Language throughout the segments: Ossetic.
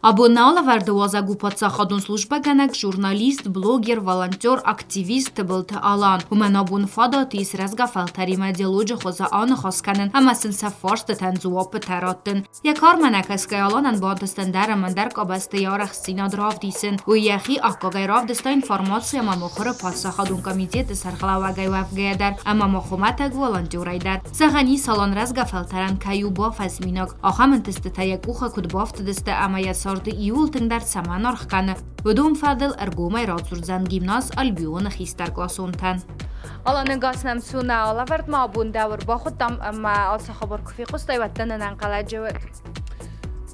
Абон нӕ алӕвӕрды уазӕг у паддзахадон службӕгӕнӕг, журналист, блогер, волонтер, активист Тыбылты Алан. Уымӕн абон фадат ис рӕзгӕ фӕлтӕримӕ диалоджы хуызы аныхас кӕнын ӕмӕ сын сӕ фарстытӕн дзуаппытӕ раттын. Йӕ кармӕ нӕ кӕсгӕ Аланӕн бантыст ӕндӕр ӕмӕ ӕндӕр къабӕзты йӕ арӕхстдзинад равдисын. Уый йӕхи аккагӕй равдыста информаци ӕмӕ мыхуыры паддзахадон комитеты сӕргълӕууӕгӕй уӕвгӕйӕ дӕр ӕмӕ ма хуымӕтӕг волонтерӕй дӕр. Зӕгъӕн ис, Алан рӕзгӕ фӕлтӕрӕн кӕй у бафӕзминаг, ахӕм ӕнтыстытӕ йӕ къухы куыд бафтыдысты ӕмӕ йӕ царды иууыл тынгдӕр цӕмӕн аргъ кӕны, уыдон фӕдыл ӕргомӕй радзурдзӕн гимназ Альбион-ы хистӕркъласонтӕн. Аланы гас нӕм цу нӕ алӕвӕрдмӕ абон дӕ ӕрбахуыдтам ӕмӕ ацы хабар куы фехъуыстай, уӕд дын ӕнӕнхъӕлӕджы уыд.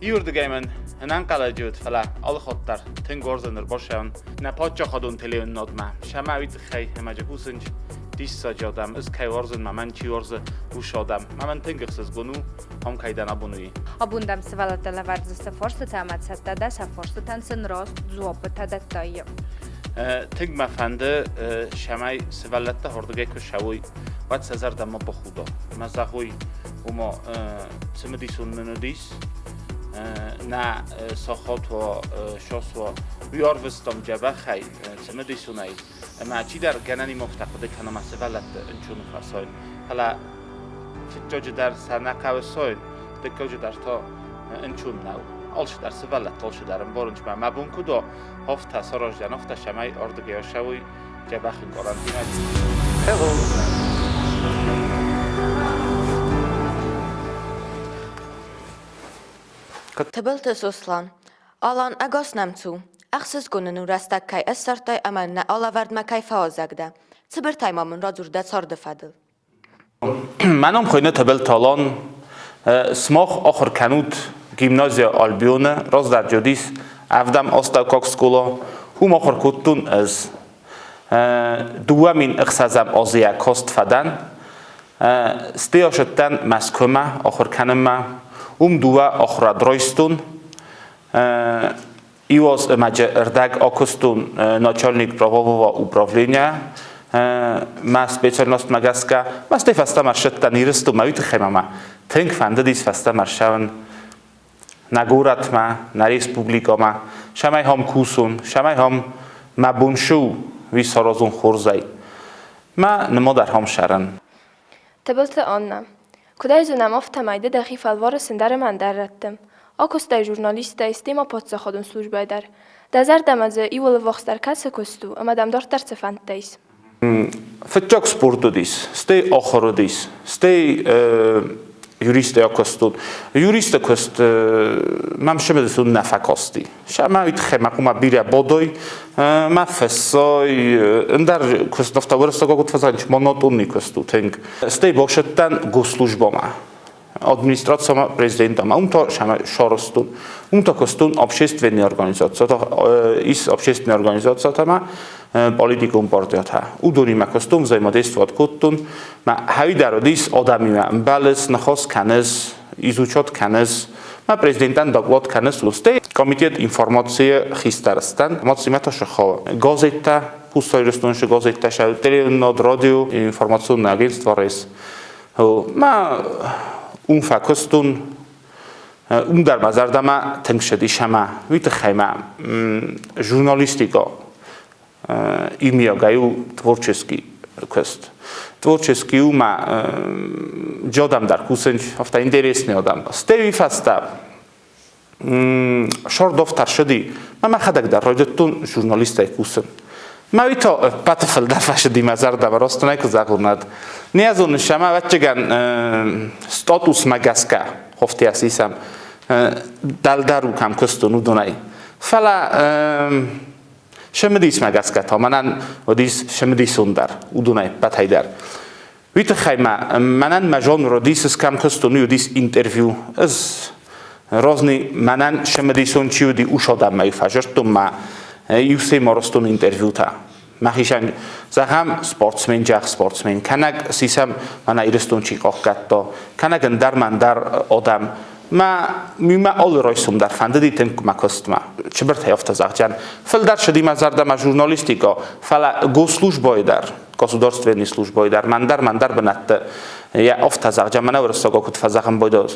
Иуырдыгӕй мын ӕнӕнхъӕлӕджы уыд, фӕлӕ алыхатт дӕр тынг уарзын ӕрбацӕуын нӕ паддзахадон телеуынынадмӕ. Сӕмӕ уый тыххӕй ӕмӕ джы кусынч диссаджы адӕм, ӕз кӕй уарзын, мӕ мӕн чи уарзы, уыцы адӕм. Мӕ мӕн тынг ӕхсызгон у, ам кӕй дӕн абон уый. Абон дӕм сывӕллӕттӕ лӕвӕрдзысты фарстытӕ ӕмӕ цӕттӕ дӕ сӕ фарстытӕн сын раст дзуаппытӕ дӕттай. Тынг мӕ фӕнды, цӕмӕй сывӕллӕттӕ хордыгӕй куы ссӕуой, уӕд сӕ зӕрдӕ ма бахуда. Мӕ зӕгъой, ома цымыдисон нын уыдис, нӕ сахат уа, шос уа, уый арвыстам дзӕбӕхӕй, цымыдисонӕй. Ӕмӕ чидӕр гӕнӕнимӕ хъуыды кӕны мӕ сывӕллӕтты ӕнчоны фӕсойын. Фӕлӕ фыццаджыдӕр сӕ нӕ хъӕуы сойын, дыккаджыдӕр та ӕнчон нӕу. Алчидӕр сывӕллӕтты алчидӕр ӕмбарынч мӕ мӕ бон куыд у, афтӕ сараздзӕн, афтӕ цӕмӕй ардыгӕй ацӕуой дзӕбӕх ӕнкъарӕнтимӕ. Hello. Тыбылты Сослан. Алан, ӕгас нӕм цу. Ӕхсызгон нын у рӕстӕг кӕй ӕссардтай ӕмӕ нӕ алӕвӕрдмӕ кӕй фӕуазӕг дӕ. Цыбыртӕй ма мын радзур дӕ царды фӕдыл. Мӕ ном хуыйны Тыбылты Алан. Сымах ахуыр кӕнут гимназия Альбионы, раздӕр уыдис ӕвдӕм астӕуккаг скъола. Уым ахуыр кодтон ӕз. 2006 азы йӕ каст фӕдӕн. Стӕй ацыдтӕн Мӕскуымӕ ахуыр кӕнынмӕ. Уым дыууӕ ахуырад райстон. Иу аз ӕмӕ ӕрдӕг акуыстон начальник правового управления. Мӕ специальностмӕ гӕсгӕ мӕ стӕй фӕстӕмӕ ссыдтӕн Ирыстонмӕ, уый тыххӕй ма мӕ тынг фӕндыдис фӕстӕмӕ ссӕуын нӕ горӕтмӕ, нӕ республикӕмӕ, цӕмӕй ам кусон, цӕмӕй ам мӕ бон цы у, уый саразон хорзӕй. Мӕ нымад ӕрхӕм сӕрӕн. Тыбылты Аннӕ. Куыд ӕй зонӕм, афтӕмӕй ды дӕхи фӕлварыс ӕндӕр ӕмӕ ӕндӕр рӕтты. Акуыстай журналисттӕй, стӕй ма паддзахадон службӕйы дӕр. Дӕ зӕрдӕмӕ дзы иууыл ӕввахсдӕр кӕцы куыст у ӕмӕ дӕм дарддӕр цы фӕндтӕ ис? Фыццаг спорт уыдис, стӕй ахуыр уыдис, стӕй юристӕй акуыстон. Юристы куыст мӕм сымыдисон нӕ фӕкасти. Сӕмӕ уый тыххӕй мӕ хъуамӕ бирӕ бодой, мӕ фыссой, ӕндӕр куыст афтӕ уырыссагау куыд фӕзӕгъынц, монотонный куыст у тынг. Стӕй бацыдтӕн госслужбӕмӕ. Администрацияма президентама. Уым та сарӕзтон. Уым та куыстон общественный организацията, ис общественный организациятӕмӕ, политикон партиятӕ. Уыдонимӕ куыстон, взаимодействовать кодтон. Мӕ хӕйдӕр уыдис адӕмимӕ ӕмбӕлыс, ныхас кӕныс, изучать кӕныс. Мӕ президентӕн доклад кӕныс, стӕй комитет информацийы хистӕр стӕн. Информациимӕ та сыхауы газеттӕ, Хуссар Ирыстоны газеттӕ, телеуынынад, радио, информационное агентство РЭС. Мӕ уым фӕкуыстон, уым дӕр мӕ зӕрдӕмӕ тынг цыдис ӕмӕ уый тыххӕй мӕ журналистикӕ иумиагӕй у творческий куыст. Творческий у мӕ адӕм дӕр кусынц, афтӕ интересный адӕм. Стӕй уый фӕстӕ Шордов тӕрсыди, мӕ мӕхӕдӕг дӕр райдыдтон журналистӕй кусын. Мӕ уый та ӕппӕты фылдӕр фӕсыди мӕ зӕрдӕмӕ, ростонӕй куы зӕгъон, уӕд. Не зоныс, ӕмӕ ӕвӕццӕгӕн статусмӕ гӕсгӕ хофтӕ сисӕм, дӕлдӕр у кӕм куыстон, уыдонӕй. Фӕлӕ цымыдисмӕ гӕсгӕ та мӕнӕн уыдис цымыдисондӕр уыдонӕй ӕппӕтӕй дӕр. Уый тыххӕй ма мӕнӕн мӕ жанр уыдис, ӕз кӕм куыстон, уый уыдис интервью. Ӕз разный мӕнӕн цымыдисон чи уыди, ус адӕммӕ фӕзырдтон ма иу сем арӕзтон интервьютӕ. Мӕхицӕн зӕгъӕм, спортсмен зӕгъ спортсмен, кӕнӕг сисӕм мӕнӕ Ирыстон чи къахгӕдта, кӕнӕг ӕндӕр мӕ ӕндӕр адӕм. Мӕ мимӕ алы райсом дӕр фӕндыди тынг мӕ куыстмӕ. Чыбыртӕй афтӕ зӕгъдзӕн. Фылдӕр цыди мӕ зӕрдӕмӕ журналистикӕ, фӕлӕ госслужбӕйы дӕр, государственный службӕйы дӕр мӕндӕр-мӕндӕр бынӕтты йӕ афтӕ зӕгъдзӕн, мӕнӕ уырыссагау куыд фӕзӕгъын байдайы.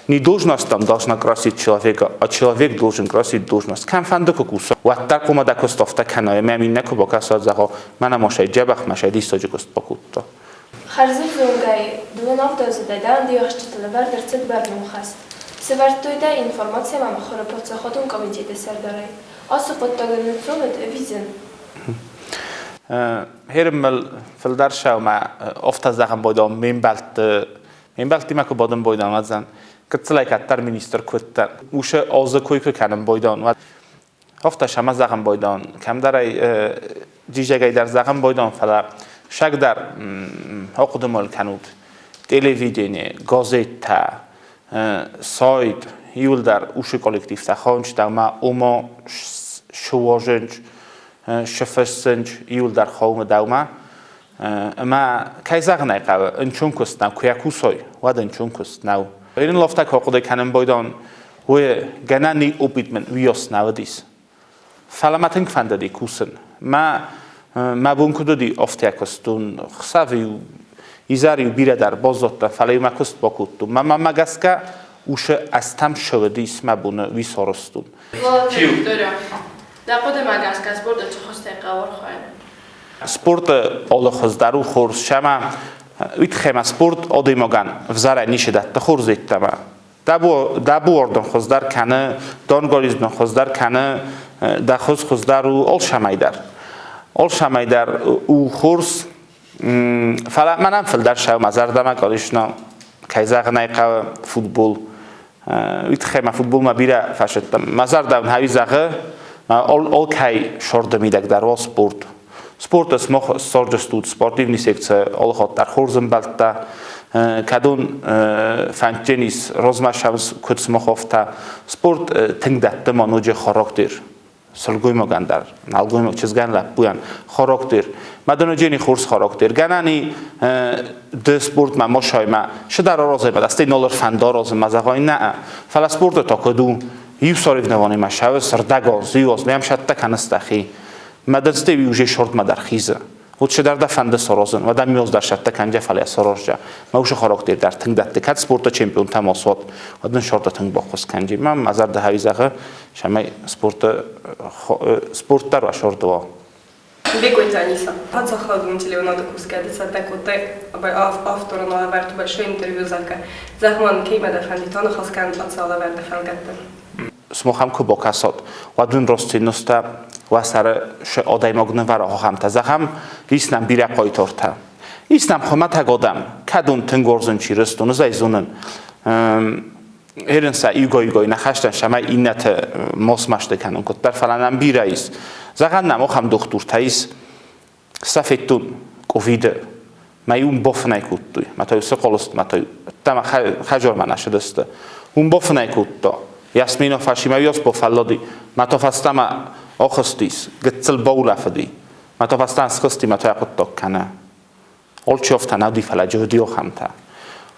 Не должность там должна красить человека, а человек должен красить должность. Кӕмфӕнды куы куса, уӕддӕр хъуамӕ дӕ куыст афтӕ кӕна, ӕмӕ иннӕ куы бакӕса, зӕгъа, мӕнӕ ма сӕ дзӕбӕх, ма сӕ диссаджы куыст бакодта. Хӕрзӕвзонгӕй дыууын авдазыдӕй дӕ ӕхсджыты лӕвӕрд ӕрцыд бӕрнон хӕс. Сӕвӕрдтой дӕ информаци ӕмӕ мыхуыры паддзахадон комитеты сӕрдарӕй. Ацы хъуыддагӕн ӕнцон уыд ӕви зын? Херммел фылдӕр сӕумӕ афтӕ зӕгъын байдам ме мбӕлтты ме мбӕлттимӕ куы бадын бойдан, уӕд гыццылӕй кӕддӕр министр куы уыдтӕн, усы азы кой куы кӕнын бойдан, уӕд афтӕ сӕмӕ зӕгъын бойдан, кӕмдӕрӕй джизӕгӕй дӕр зӕгъын бойдан, фӕлӕ сӕг дӕр ахъуыды мыл кӕнут. Телевидение, газеттӕ, сайт, иуылдӕр усы коллективтӕ хауынчытӕ ӕмӕ ома сыуазынч, сыфыссынч, иуылдӕр хауы дӕумӕ. Ӕмӕ, кӕй зӕгъын ӕй хъӕуы, ӕнцон куыст нӕу, куы йӕ кусой, уӕд ӕнцон куыст нӕу. Ирон лофтӕ куы ахъуыды кӕнын байдон, уый гӕнӕн и опыт мын уыйас нӕ уыдис. Фӕлӕ мӕ тынг фӕндыди кусын. Мӕ, мӕ бон куыд уыди, афтӕ куыстон. Хсӕв-иу, изӕр-иу бирӕ дӕр баззадтӕн, фӕлӕ-иу мӕ куыст бакодтон. Мӕ мӕмӕ гӕсгӕ усы ӕстӕм ссыгъдис мӕ боны, уый сарӕзтон. Виктория, дӕ хъуыдымӕ гӕсгӕ спорты цы хуызтӕй хъӕуы архайын? Спорты алы хуыз дӕр у хорз, ӕмӕ уый тыххӕй ма спорт адӕймагӕн ӕвзарӕн ницы дӕтты хорз йеддӕмӕ. Дӕ буар дын хуыздӕр кӕны, донголиз дын хуыздӕр кӕны, дӕ хуыз хуыздӕр у алцӕмӕй дӕр. Алцӕмӕй дӕр у хорз, фӕлӕ мӕнӕн фылдӕр сӕумӕ зӕрдӕмӕ конечно, кӕй зӕгъын ӕй хъӕуы, футбол. Уый тыххӕй ма футболмӕ бирӕ фӕсыдтӕн. Мӕ зӕрдӕ мын хӕуи зӕгъы, алкӕй сорды мидӕг дӕр уа спорт. Спорты смох ссорджыстут спортивный секция алы хатт дӕр хорз ӕмбӕлттӕ. Кӕдон фӕндджын ис размӕ сӕвз куыд смоховтӕ. Спорт тынг дӕтты ма ноджы характер. Сылгоймагӕн дӕр, нӕлгоймаг чызгӕн, лӕппуйӕн характер. Мадоноджени хорз характер. Гӕнӕни ды спортмӕ мосаймӕ шыдар аразаймӕ, дӕстӕй нолыр фӕнд аразынмӕ зӕгъай нӕ. Фӕлӕ спорты та куыд у, иу соревнованимӕ сӕвы сырдӕгоз, иуоз, мӕм сӕттӕ кӕныс дӕхи. Мӕдӕнцтӕ уже шортмӕ дӕр хизы. Вот шыдар дӕ фӕнды сорозын, уӕдӕ миоз дӕр сӕттӕ кӕнджа, фӕлӕ сорозджа. Мӕ усы характер дӕр тынг дӕтты. Кӕд спорты чемпионтӕ ма суат, уӕд ын шорты тынг баххуыс кӕнджи. Мӕ мӕ зӕрдӕ хӕуи зӕгъы, цӕмӕй спорты спорт дӕр уа шорты уа. Бекъойты Аниса. Паддзахадон телеуынады кусгӕ ды цӕттӕ кодтай авторон алӕвӕрд большое интервью, зӕгъгӕ. Зӕгъ-ма, кӕимӕ дӕ фӕндид аныхас кӕнын ацы алӕвӕрды фӕлгӕтты? Сымахӕм куы бакӕсат, уӕд уын рӕстдзинӕдтӕ уӕ сӕры адӕймаг нывӕра ахӕмтӕ. Зӕгъӕм, ис нӕм бирӕ хъайтартӕ. Ис нӕм хуымӕтӕг адӕм, кӕд уын тынг уарзын чи Ирыстон, ӕз ӕй зонын. Ерын сӕ иугай-иугай ныхӕстӕн, цӕмӕй иннӕты ма смӕсты кӕнын куыддӕр, фӕлӕ нӕм бирӕ ис. Зӕгъӕн нӕм ахӕм дохтуртӕ ис, сӕ федтон ковиды. Мӕ уым бафынӕй кодтой. Мӕ та сыхъуылыст, мӕ та ӕддӕмӕ хӕдзармӕ нӕ цыдысты. Уым бафынӕй кодта. Ясмина фӕсимӕ уыйас бафӕллади. Мӕ та фӕстӕмӕ ахызтис, гыццыл баулӕфыди. Мӕ та фӕстӕмӕ схызти, мӕ та йӕ хъуыддаг кӕны. Алчи афтӕ нӕ уыди, фӕлӕ уыди ахӕмтӕ.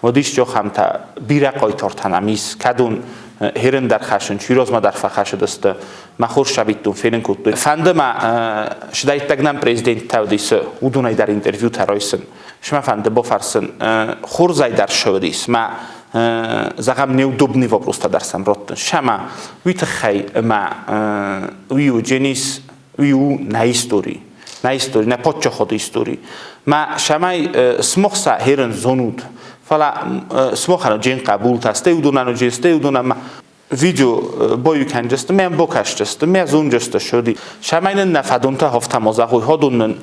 Уыдис ахӕмтӕ, бирӕ хъайтартӕ нӕм ис, кӕд уын херын дӕр хӕссын, чи размӕ дӕр фӕхӕссыдысты, мӕ хорз сабиттон фенын кодтой. Фӕнды мӕ сдӕйттӕг нӕм президенттӕ уыдис, уыдонӕй дӕр интервьютӕ райсын. Мӕ фӕнды бафӕрсын, хорзӕй дӕр цы уыдис, мӕ зӕгъӕм, неудобный вопростӕ дӕр сӕм раттын. Сӕмӕ уый тыххӕй ӕмӕ уый у Дженис, уый у нӕ истори. Нӕ истори, нӕ паддзахады истори. Мӕ сӕмӕй смох сӕ херын зонут, фӕлӕ смохӕн джен хъӕбултӕ, стӕй уыдонӕн джен, стӕй уыдонӕн видео бою кӕнджысты, мӕ бакӕсджысты, мӕ зонджысты шоди. Сӕмӕй нын нӕ фӕдонтӕ хафтам озагъой, ходон нын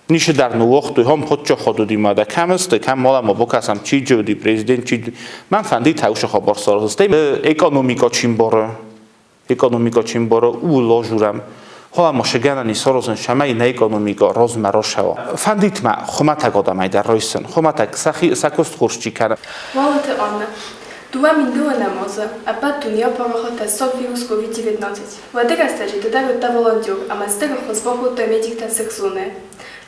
нишы дӕр ныууагътой, хом ходчо ходуди ма да кӕм сты, кӕм мала бакӕсӕм, чи джоди, президент чи. Мӕн фӕнди таушы хабар сараз. Стӕй экономика чи мбары, экономика чи мбары, ууыл азурӕм. Хъуамӕ гӕнӕн ис саразын, цӕмӕй нӕ экономикӕ размӕ рацӕуа. Фӕндид мӕ хуымӕтӕг адӕмӕй дӕр райсын, хуымӕтӕг сӕхи сӕ куыст хорз чи кӕны. Уалыты Аннӕ. 2002-ӕм азы ӕппӕт дунейы апарахат тӕссаг вирус COVID-19. Уӕды рӕстӕджы ды дӕр уыдтӕ волонтер ӕмӕ стыр ӕххуыс бакодтай медиктӕн сырх зонӕйы.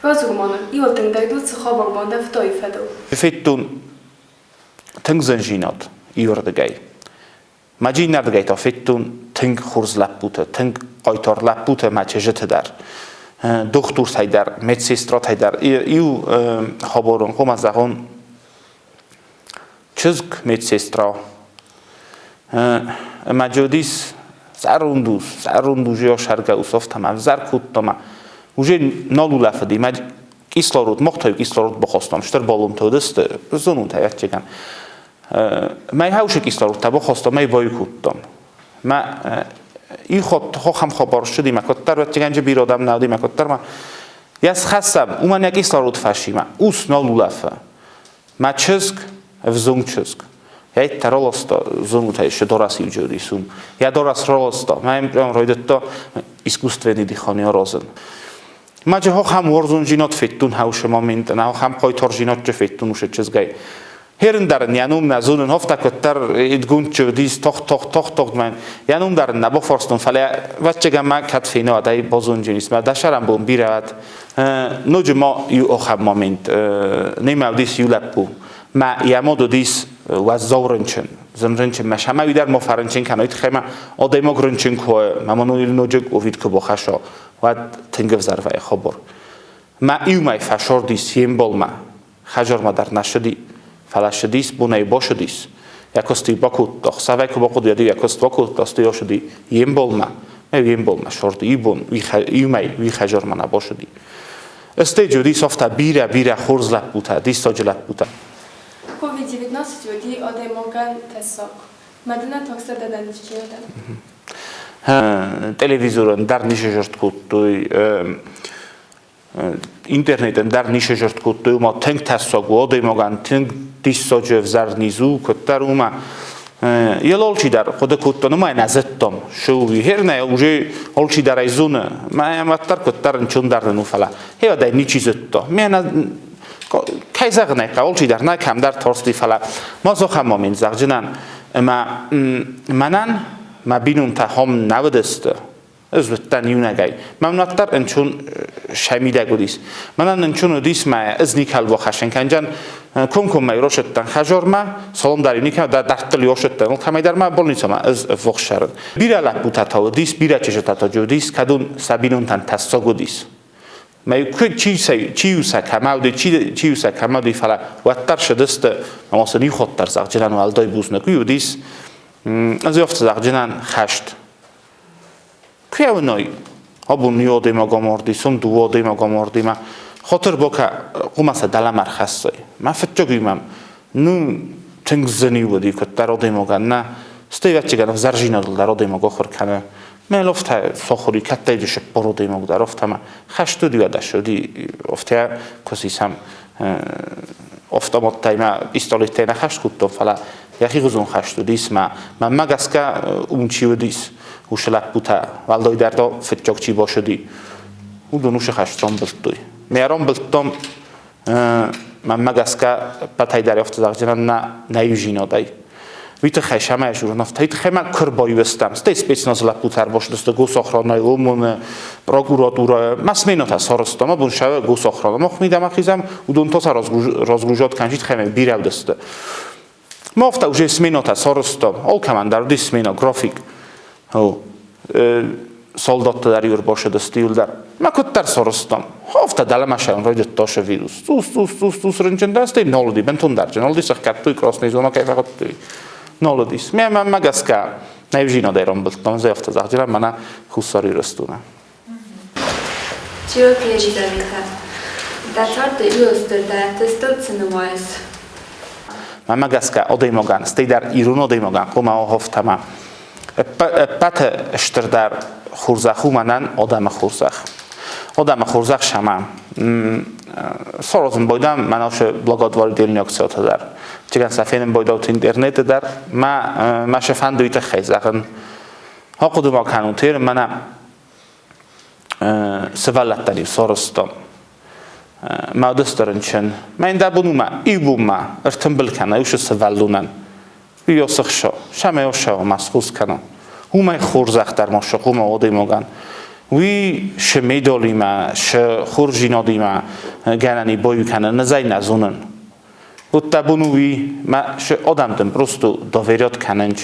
Радзур ма нын, иуыл тынгдӕр дыл цы хабар бандӕвтайы фӕдыл. Федтон тынг зындзинад иуӕрдыгӕй. Мӕ иннӕрдыгӕй та федтон тынг хорз лӕппутӕ, тынг хъайтар лӕппутӕ мӕ чызджыты дӕр, дохтуртӕй дӕр, медсестратӕй дӕр. Иу хабарон, хъуамӕ зӕгъон, чызг медсестра ӕмӕ джодис зӕронд ус, зӕронд уже асӕргӕ ус, афтӕ ма ӕвзӕр кодта ма уже нал улӕфыди, мӕ кислород, махтӕ кислород бахастам, стыр баллонтӕ уыдысты, зонут ӕвӕццӕгӕн. Мӕ хаусы кислород бахастам, мӕ бай кодтам. Мӕ ихот хохам хабар ссыди, мӕ куыддӕр ӕвӕццӕгӕн бирӕ адӕм нӕ уыди, мӕ куыддӕр ма йӕ схӕссӕм, уымӕн йӕ кислород фӕсимӕ, ус нал улӕфы. Мӕ чызг, ӕвзонг чызг, Йӕ раласта зонгутӕй се дорас иуджеуди сум. Я дорас раласта, мӕ прям райдыдта искусственный дыхание аразын. Маджы хохам уарзондзинад федтон хаусы моментӕн, ахӕм хъайтардзинадджы федтон уыцы чызгӕй. Херын дӕр ын йӕ ном нӕ зонын, афтӕ куыддӕр идгундчы уыдис тох тох тох тох мӕн. Йӕ ном дӕр ын нӕ бафарстон, фӕлӕ ӕвӕццӕгӕн мӕ кӕд фенад, ӕй базонджын ис. Мӕ дӕсӕрӕн бон бирӕ уӕд. Ноджы ма иу ахӕм момент. Немӕ уыдис иу лӕппу. Мӕ йӕ мад уыдис уӕззау рынчын, зын рынчын. Мӕ сӕмӕ уый дӕр ма фӕрынчын кӕна, уый тыххӕй мӕ адӕймаг рынчын куы уа, мӕ мын уый ноджы ковид куы бахӕсса, уӕд тынг ӕвзӕр вӕййы хабар. Мӕ иумӕ фӕсырдис йе мбалмӕ, хӕдзармӕ дӕр нӕ ссыди, фӕлӕ ссыдис, бонӕй басыдис. Йӕ куыст-иу бакодта, хсӕвӕй куы бахъуыд, уӕд-иу йӕ куыст бакодта, стӕй ацыди йе мбалмӕ. Мӕ йе мбалмӕ сырди иу бон, иумӕ уый хӕдзармӕ нӕ басыди. Стӕй уыдис афтӕ бирӕ-бирӕ хорз лӕппутӕ, диссаджы лӕппутӕ. COVID-19 уыди адӕймагӕн тӕссаг. Мадина такса дӕнӕнизджиадӕн. Телевизорӕн дӕр ницы зӕрд кодтой, интернетӕн дӕр ницы зӕрд кодтой, уымӕ тынг тӕссаг у адӕймагӕн, тынг диссаджы ӕвзӕр низ у, куыддӕр уымӕ. Йыл алчидӕр хъуыды кодта, ну мӕ нӕ зыдтам, шы у, хернӕ уже алчидӕр ӕй зоны, мӕ уӕддӕр куыддӕр ӕнцондӕр нын у, фӕлӕ хевӕдӕй ничи зыдта. Мӕ кӕй зӕгъын ӕй хъӕуы, алчидӕр нӕ кӕмдӕр тарсти, фӕлӕ ма зохӕм момент зӕгъджынӕн, ӕмӕ мӕнӕн мӕ бинонтӕ хом нӕ уыдысты. Ӕз уыдтӕн иунӕгӕй. Мӕн уӕддӕр ӕнцон сӕ мидӕг уыдис. Мӕнӕн ӕнцон уыдис мӕ ӕз никӕл бахӕссӕн кӕнджан. Комкоммӕ росыдтӕн хӕдзармӕ, салам дӕр никӕм дарддӕр ёсыдтӕн, кӕмӕйдӕр мӕ больницӕмӕ ӕз ӕввахс цӕрын. Бирӕ лӕппутӕ та уыдис, бирӕ чызджытӕ та уыдис, кӕд уын сӕ бинонтӕн тӕссаг уыдис. Мӕ чи чи-иу сӕ кӕмӕ уыди, чи-иу сӕ кӕмӕ уыди, фӕлӕ уӕддӕр сыдысты, ӕмӕ сын иу хатт дӕр зӕгъджынӕн уӕлдай бузныг уый уыдис, ӕз афтӕ зӕгъджынӕн хӕст. Куы абон иу адӕймаг амарди, сом дыууӕ адӕймаг амарди, мӕ хатыр бакӕ, хъуамӕ сӕ дӕлӕмӕ ӕрхӕссай. Мӕ фыццаг мӕм, ну, тынг зын уыди, куыддӕр адӕймагӕн нӕ, стӕй ӕвӕццӕгӕн ӕвзӕрдзинадыл дӕр адӕймаг ахуыр кӕны. Мӕ лофтӕ сахури кӕддӕйджы сыппор адӕймаг дӕр афтӕ мӕ хӕст уыди, уӕдӕ уыди, афтӕ куы сисӕм автоматтӕй мӕ пистолеттӕй нӕ хӕст кодтон, фӕлӕ йӕхи хуызон хӕст уыдис мӕ мӕнмӕ гӕсгӕ уым чи уыдис, уыцы лӕппутӕ, уӕлдайдӕр та фыццаг чи басыди, уыдон уыцы хӕст рамбылдтой. Мӕ рамбылдтам мӕнмӕ гӕсгӕ ӕппӕтӕй дӕр афтӕ зӕгъдзынӕн нӕ нӕ иудзинадӕй. Уый тыххӕй сӕмӕ журын афтӕ, уый тыххӕй ма куы ӕрбаивӕзтам, стӕй спецназы лӕппутӕ ӕрбацыдысты госохранайы, ОМОН-ы, прокуратурӕйы, ма сменӕтӕ сарӕзтам, абон сӕ госохрана мах мидӕмӕ хизӕм, уыдон та сӕ разгружать кӕнын тыххӕй бирӕ уыдысты. Ма афтӕ уже сменӕтӕ сарӕзтам, алкӕмӕн дӕр уыди смена, график. Солдаттӕ дӕр иу ӕрбацыдысты иуылдӕр. Мӕ куыддӕр сарӕзтам. Афтӕ дӕлӕмӕ сӕм райдыдта сӕ вирус. Цъус, цъус, цъус, цъус рынчын дӕ, стӕй нал уыди, бынтондӕр нал уыди, сӕхгӕдтой красный зона кӕй фӕхуыдтой. Нал уыдис. Мӕ мӕнмӕ гӕсгӕ нӕ рамбылдтам, ӕз афтӕ зӕгъдзынӕн мӕнӕ Хуссар Ирыстоны. Джиоты Елизаветӕ, дӕ царды иу стырдӕр тестыл цы нымайыс? Мӕнмӕ гӕсгӕ адӕймагӕн, стӕй дӕр ирон адӕймагӕн хъуамӕ ахуыфтӕмӕ ӕппӕты стырдӕр хорзӕх у мӕнӕн адӕмы хорзӕх. Адӕмы хорзӕх сӕмӕ саразын байдам мӕнӕ уыцы благотворительный акциятӕ дӕр. Чиган сӕ фенын байдаут интернеты дӕр. Мӕ мӕ сӕ фӕнды уый тыххӕй зӕгъын. Ахъуыды ма кӕнут, мӕнӕ. Сывӕллӕттӕн-иу сарӕзтам. Мӕ удысты рынчын. Мӕн дӕ бон у мӕ иу бонмӕ ӕртымбыл кӕна уыцы сывӕллонӕн. Уый осыхсо, сӕмӕ осӕо ма схус кӕна. Уымӕй хорзӕх дӕр ма сыхъума адӕймагӕн. Уый шы медалимӕ, шы хорздзинадимӕ гӕнӕн и баиу кӕнын, ӕз ӕй нӕ зонын. Вот дӕ бон у уый, мӕ шы адӕм дын просто доверят кӕнынч.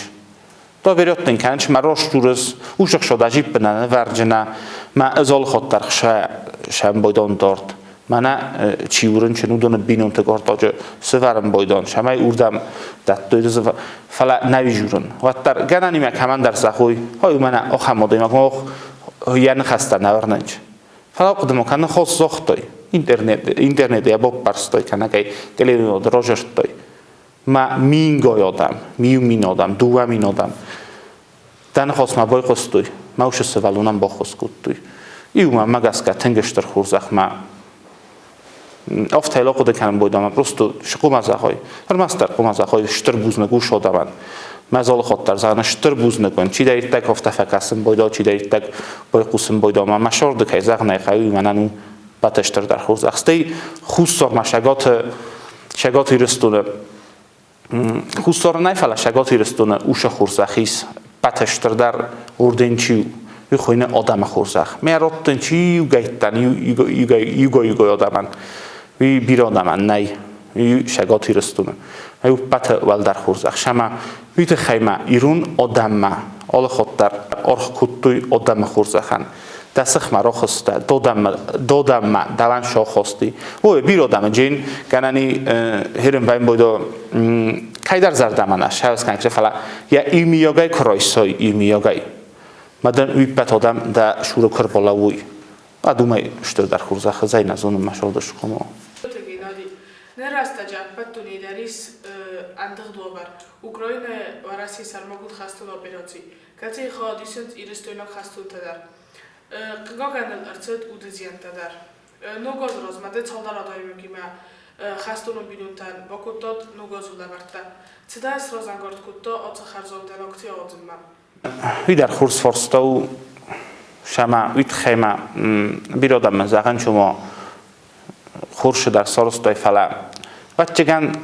Доверят дын кӕнынч, мӕ раст дзурыс, усыхсо дӕ жиппы нӕ нывӕрджынӕ, мӕ ӕз алыхатт дӕр хсӕ сӕмбойдон дард. Мӕнӕ чи у рынчын, уыдоны бинонты гортаджы сывӕрын бойдон, цӕмӕй уырдӕм дӕттой, фӕлӕ нӕ журын. Уӕддӕр гӕнӕнимӕ кӕмӕндӕр зӕгъой, ой, мӕнӕ ахӕм адӕймаг, мах йӕ ныхӕстӕ нӕ уырнынч. Фӕлӕ хъуыды ма кӕны, хос загътой, интернеты йӕ баппӕрстой кӕнӕ кӕй телевизоры разырдтой. Мӕ мингай адӕм, 1000 адӕм, 2000 адӕм дӕ ныхасмӕ байхъуыстой, мӕ усы сывӕллонӕн баххуыс кодтой. Иу мӕмӕ гӕсгӕ тынг стыр хорзӕх мӕ афтӕ хъуыды кӕнын бойдамӕ просто хъуымӕ зӕгъой. Ӕрмӕстдӕр хъуымӕ зӕгъой стыр бузныг ус адӕмӕн. Мӕ залыхатт дӕр зӕгъын стыр бузныг уын, чидӕриддӕр афтӕ фӕкӕсын бойда, чидӕриддӕр байхъусын бойдамӕ. Мӕ сӕрды кӕй зӕгъын ӕй хъӕуы, мӕнӕн у бӕтӕ стырдӕр хорзӕх. Стӕй Хуссармӕ Шагаты Ирыстоны Хуссары нӕ, фӕлӕ Цӕгат Ирыстоны усы хорзӕх ис ӕппӕты стырдӕр орден чи у, уый хуыйны адӕмы хорзӕх. Мӕ раттын чи иугӕйттӕн, иугай-иугай адӕмӕн, уый бирӕ адӕмӕн нӕй, уый Цӕгат Ирыстоны. Уый ӕппӕты уӕлдӕр хорзӕх. Сӕмӕ уый тыххӕй ма ирон адӕммӕ алы хатт дӕр аргъ кодтой адӕмы хорзӕхӕн. Дӕ сыхмӕ рохстӕ, додӕммӕ дӕуӕн сохости. Ой, бирӕ адӕмы джин, гӕнӕни херен баймбойдо кӕйдӕр зӕрдӕмӕ нӕ сӕвскӕнксе, фӕлӕ йӕ иумийагӕй куы райсой, иумийагӕй. Мадӕн уиппӕт адӕм дӕ суры куы рбалӕууой. Уӕд уымӕй стырдӕр хорзӕх ӕз ӕй нӕ зонын мӕ сӕрды схъомыл. Геннадий, нӕ рӕстӕджы ӕппӕт дунейы дӕр ис ӕндыгъд уавӕр. Украинӕйы Уӕрӕсейы сӕрмагонд хӕстон операци, кӕцыйы хайад исынц ирыстойнаг хӕстонтӕ дӕр. Хъыгагӕн ыл ӕрцыд уды зиӕнттӕ дӕр. Ног азы размӕ дӕ цалдӕр адӕймагимӕ хӕстон бинонтӕн бакодтат ног азы лӕвӕрттӕ. Цы дӕ сразӕнгард кодта ацы хӕрзаудӕн акци ауадзынмӕ? Уый дӕр хорз фарста у, сӕмӕ уый тыххӕй ма бирӕ адӕммӕ зӕгъӕн чума хорз дӕр сарӕзтой, фӕлӕ ӕвӕццӕгӕн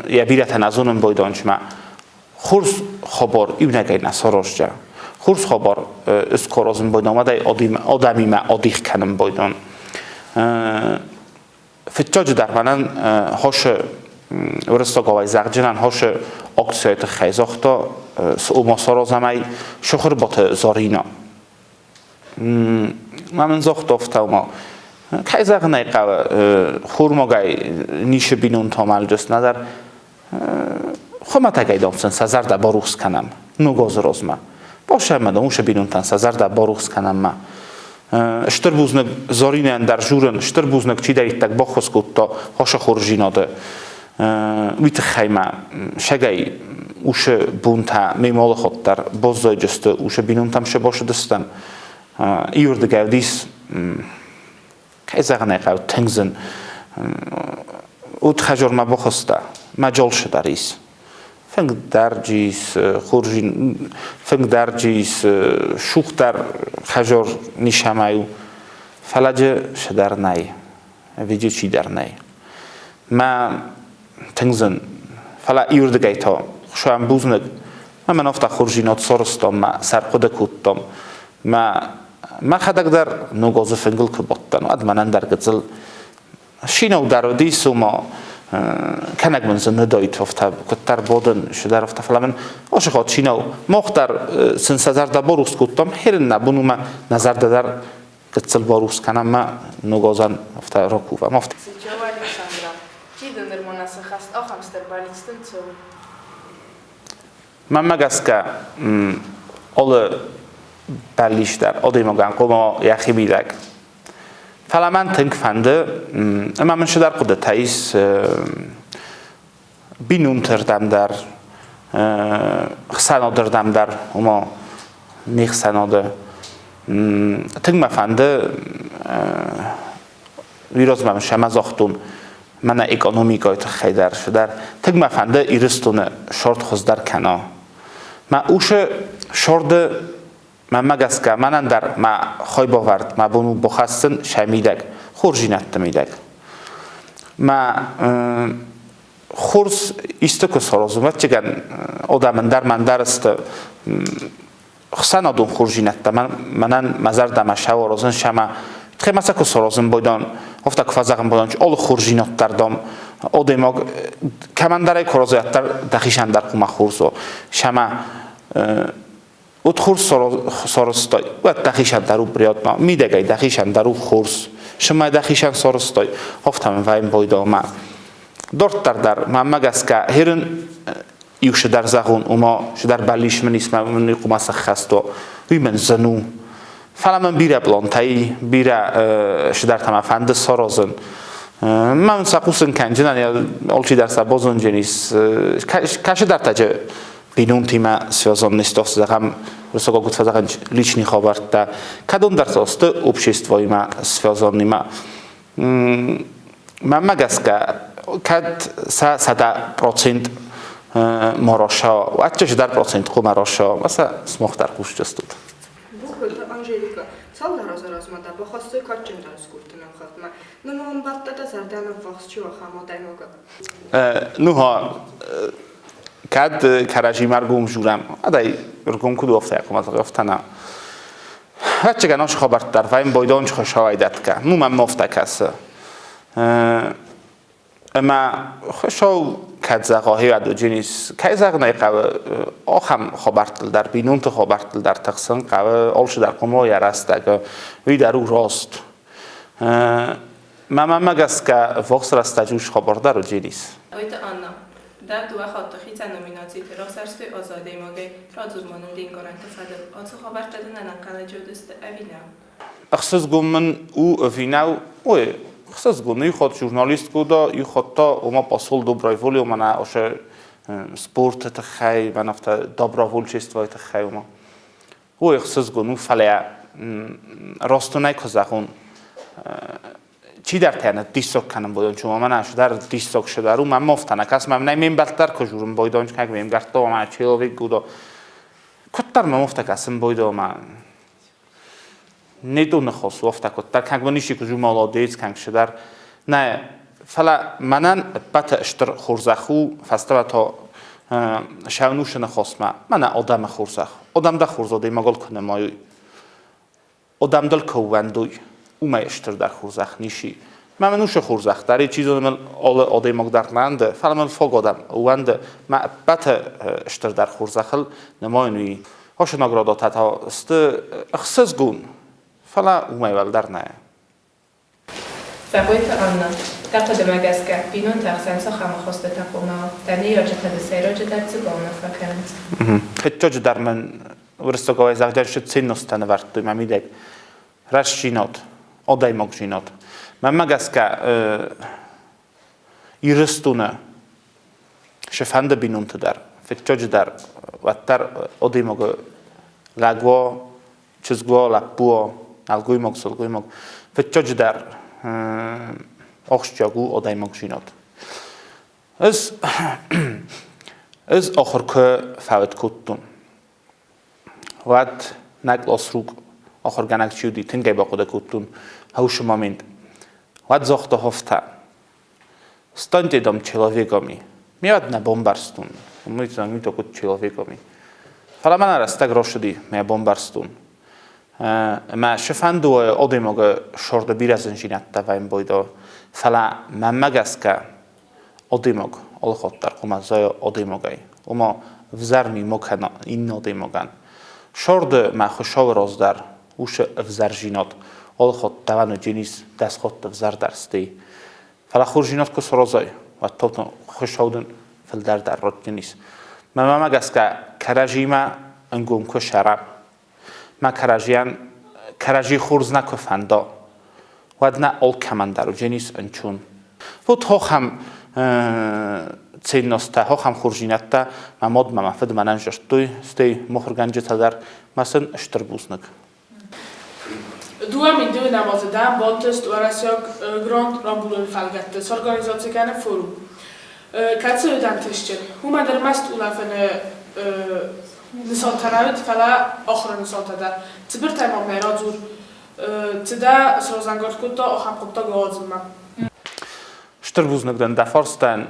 йӕ бирӕтӕ нӕ зонын бойдончмӕ хорз хабар иунӕгӕй нӕ сараздзӕн. Хорз хабар скоразын бойдон, уӕдӕй адӕмимӕ адих кӕнын бойдон. Фыццаджыдӕр мӕнӕн хосы уырыссагау зӕгъджынӕн хосы акцияйы тыххӕй загъта, ома саразӕм ӕй Сухырбаты Зарина. Ма мын загъта афтӕ, ома кӕй зӕгъын ӕй хъӕуы, хурмагӕй ницы бинонтӕм ӕлджыс, нӕдӕр хуымӕтӕгӕй дам сын сӕ зӕрдӕ барухс кӕнӕм ног азы размӕ. Босӕмӕ дам уыцы бинонтӕн сӕ зӕрдӕ барухс кӕнӕм ма. Стыр бузныг Заринӕн дӕр журын, стыр бузныг чидӕриддӕр баххуыс кодта хосы хорздзинады. Уый тыххӕй ма сӕгӕй усы бонтӕ ме малыхатт дӕр баззайдысты, усы бинонтӕм сӕ басыдыстӕм. Иуырдыгӕй уыдис, кӕй зӕгъын ӕй хъӕуы, тынг зын. Уд хӕзормӕ бахуыста, мӕ джолсы дӕр ис. Фынгдарджы ис, хуржин, фынгдарджы ис, сухдӕр хӕзор нисамай у. Фӕлӕ джы сыдӕр нӕй, ӕви чидӕр нӕй. Мӕ тынг зын. Фӕлӕ иуырдыгӕй та хуысӕн бузныг. Мӕ мӕн афтӕ хорздзинад сарӕзтон, мӕ сӕр хъуыды кодтон. Мӕ мӕхӕдӕг дӕр ног азы фынгыл куы бадтӕн, уӕд мӕнӕн дӕр гыццыл шинау дӕр уыдис, ома кӕнӕг мын дзы ныдайт афтӕ куыддӕр бодын, сыдӕр афтӕ, фӕлӕ мын ацы хатт шинау мах дӕр сын сӕ зӕрдӕ барухс кодтам, херын нӕ бон у мӕ нӕ зӕрдӕ дӕр гыццыл барухс кӕнӕм мӕ ног азӕн афтӕ ракувӕм. Афтӕ. Сычъова Александра. Чи дын нырма нӕ сыхӕст ахӕм стыр бӕллицтӕн цӕуы? Мӕнмӕ гӕсгӕ, алы бӕллиц дӕр адӕймагӕн хъуамӕ йӕхи мидӕг. Фӕлӕ мӕн тынг фӕнды, ӕмӕ мын цыдӕр хъуыдытӕ ис бинонты рдӕм дӕр, хсӕнады рдӕм дӕр, ома не хсӕнады. Тынг мӕ фӕнды, уый размӕ мын сӕмӕ загътон, мӕнӕ экономикӕйы тыххӕй дӕр цыдӕр. Тынг мӕ фӕнды Ирыстоны сорт хуыздӕр кӕна. Мӕ усы сорды. Мӕнмӕ гӕсгӕ, мӕнӕн дӕр мӕ хойбавӕрд мӕ бон у бахӕссын сӕ мидӕг, хорздзинӕдты мидӕг. Мӕ хорз исты куы саразон, ӕвӕццӕгӕн, адӕмӕн дӕр мӕн дӕр сты хсӕнадон хорздзинӕдтӕ мӕнӕн мӕ зӕрдӕмӕ сӕвӕрозын сӕмӕ тхемӕ сӕ куы саразын бойдон, афтӕ куы фӕзӕгъын бойдон, алы хорздзинад дӕр, дам, адӕймаг кӕмӕндӕр ӕй куы араза, уӕддӕр дӕхицӕн дӕр хъуамӕ хорз уа. Сӕмӕ Уыд хорз сарӕзтай, уӕд дӕхицӕн дӕр у приятно, мидӕгӕй дӕхицӕн дӕр у хорз. Сымӕй дӕхицӕн сарӕзтай, афтӕ мын вӕййын байдалмӕ. Дарддӕр дӕр, мӕнмӕ гӕсгӕ, херын иу цыдӕр зӕгъон, ома цыдӕр бӕллиц мын ис, мӕ хъуамӕ сӕххӕст уа, уый мын зын у. Фӕлӕ мын бирӕ пълантӕ и, бирӕ цыдӕртӕ мӕ фӕнды саразын. Мӕн сӕ хъусын кӕнджынӕн, алчидӕр сӕ базонджынис. Кӕцыдӕртӕ бинонтимӕ связанный стох, зӕгъӕм, высоко куыд фӕзӕгъӕн личный хабӕрттӕ, кӕдондӕр сты обществоимӕ связанныймӕ. Мӕнмӕ гӕсгӕ, кӕд сӕ 100% мороша, уӕд чызджы процент хъуамӕ роша, ӕмӕ сӕ смох дӕр хъусджыстут. Бухгалты Анжеликӕ, цалдӕр азы размӕ дӕ бахастой кадджындӕр скульпты номхыгъдмӕ. Ныр бадтӕ дӕ зӕрдӕмӕ ввахс чи у, ахӕм адӕймагы? Нуха, кӕд кӕрӕдзимӕ ӕргом дзурӕм, адай ӕргом куыд у, афтӕ хъуамӕ афтӕ нӕ. Ӕвӕццӕгӕн ас хабӕрттӕ дӕр вӕййын бойдон хуыцауӕй дӕтгӕ. Ну мӕм афтӕ кӕсы. Ӕмӕ Хуыцау кӕд зӕгъа, хиуадоджынис, кӕй зӕгъын ӕй хъӕуы, ахӕм хабӕрттыл дӕр, бинонты хабӕрттыл дӕр тыхсын хъӕуы, алчидӕр хъуамӕ йӕ рӕстӕг, уый дӕр у раст. Мӕ мамӕ гӕсгӕ ввахс рӕстӕджы ус хабар дӕр уыдис. Ойты Анна, дӕ дыууӕ хатты хицӕн номинациты равзӕрстой азы адӕймагӕй, радзур ма нын де нкъарӕнты фӕдыл, ацы хабӕрттӕ дын ӕнӕнхъӕлӕджы уыдысты ӕви нӕ? Ӕхсызгон мын у ӕви нӕу, ой, ӕхсызгон, иу хатт журналист куы уыда, иу хатт та ома посол доброй воли, мӕнӕ ошо спорты тыххӕй, мӕнӕ афтӕ добровольчествойы тыххӕй, ома. Ой, ӕхсызгон у, фӕлӕ растонӕй куы зӕгъон, чидӕртӕ нӕ диссаг кӕнын бойдон, чума мӕнӕ цыдӕр диссаг цыдӕр у, мӕм афтӕ нӕ кӕсы, мӕм нӕ ме мбӕлттӕ куы журын бойдон, кӕг ме мгӕрттӕ, мӕ человек гудо. Куыддӕр мӕм афтӕ кӕсын бойдо, мӕ не доны хос у афтӕ куыддӕр, кӕг мын исчи куы жу молодец, кӕг цыдӕр. Нӕ, фӕлӕ мӕнӕн ӕппӕты стыр хорзӕх у, фӕстӕмӕ та сӕнусы ныхасмӕ, мӕнӕ адӕмы хорзӕх. Адӕм дӕ хорз адӕймагыл куы нымайой, адӕм дыл куы ӕууӕндой, уымӕй стырдӕр хорзӕх ницы. Мӕ мын уыцы хорзӕх дӕр, чи зоны мыл алы адӕймаг дӕр нӕ ӕнды, фӕлӕ мыл фаг адӕм ӕууӕнды, мӕ ӕппӕты стырдӕр хорзӕхыл нымайын уый. Ацы наградатӕ та сты ӕхсызгон, фӕлӕ уымӕй уӕлдӕр нӕ. Цӕгъойты Анна, Дӕ хъуыдымӕ гӕсгӕ, бинонты ӕхсӕн цахӕм ахастытӕ хъуамӕ уа? Дӕ ныййарджытӕ дзы сӕйраджыдӕр цы бауынаффӕ кӕнынц? Фыццаджыдӕр мын уырыссагау зӕгъгӕ ценностӕ нывӕрдтой мӕ мидӕг. Рӕстдзинад, адӕймагдзинад. Мӕнмӕ гӕсгӕ, Ирыстоны цыфӕнды бинонты дӕр, фыццаджыдӕр, уӕддӕр адӕймаджы лӕг уа, чызг уа, лӕппу уа, нӕлгоймаг, сылгоймаг, фыццаджыдӕр ахсджиаг у адӕймагдзинад. Ӕз, ӕз ахуыр куы фӕуд кодтон, уӕд нӕ къласрук ахуыргӕнӕг чи уыди, тынг ӕй бахъуыды кодтон хӕусы момент. Уӕд загъта афтӕ: Станьте там человеками. Ме уӕд нӕ бамбӕрстон. Мы мы то куыд человеками. Фӕлӕ мӕнӕ рӕстӕг рацыди, мӕ бамбӕрстон. Ӕмӕ цыфӕнды адӕймаджы сӕрды бирӕ зындзинӕдтӕ вӕййын байдайы, фӕлӕ мӕнмӕ гӕсгӕ адӕймаг алыхатт дӕр хъуамӕ зайа адӕймагӕй, ома ӕвзӕр ми ма кӕна иннӕ адӕймагӕн. Сӕрды мӕ Хуыцауы раз дӕр уыцы ӕвзӕрдзинад алыхатт дӕуӕн уыдзӕнис дӕсхатт ӕвзӕрдӕр стӕй. Фӕлӕ хорздзинад куы саразай, уӕд та Хуыцау дын фылдӕр дӕр ратдзӕнис. Мӕнмӕ гӕсгӕ кӕрӕдзимӕ ӕнгом куы сӕрӕм, мӕ кӕрӕдзийӕн кӕрӕдзи хорз нӕ куы фӕнда, уӕд нӕ алкӕмӕн дӕр уыдзӕнис ӕнцон. Вот ахӕм ценностӕ, ахӕм хорздзинӕдтӕ мӕ мад ӕмӕ мӕ фыд мӕнӕн зӕрдтой, стӕй мыхуыргӕнджытӕ дӕр мӕ сын стыр бузныг. Дыууӕ мин азы дӕм бантыст уӕрӕсейаг грант рамбулыны фӕлгӕтты сорганизаци кӕны форум, кӕцы уыд ӕнтыстджын. Уымӕн ӕрмӕст улӕфыны. Нысантӕ нӕ уыд, фӕлӕ ахуыры нысантӕ дӕр. Цыбыртӕй ма мӕ радзур, цы дӕ сразӕнгард кодта ахӕм хъуыддаг ауадзынмӕ? Стыр бузныг дын дӕ фарстӕн.